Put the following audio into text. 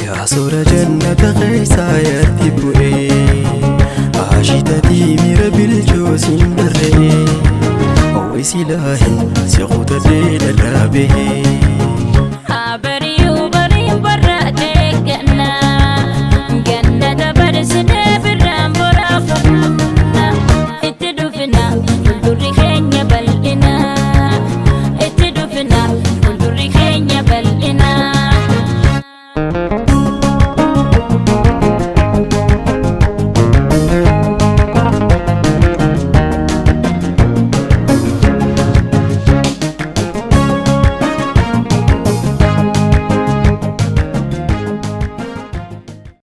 Yaa suura jannata keessaa yaatti bu'ee Ashitatii miira bilchoo siin barree Hawwi silaahin si kutadhee dhadhaabee.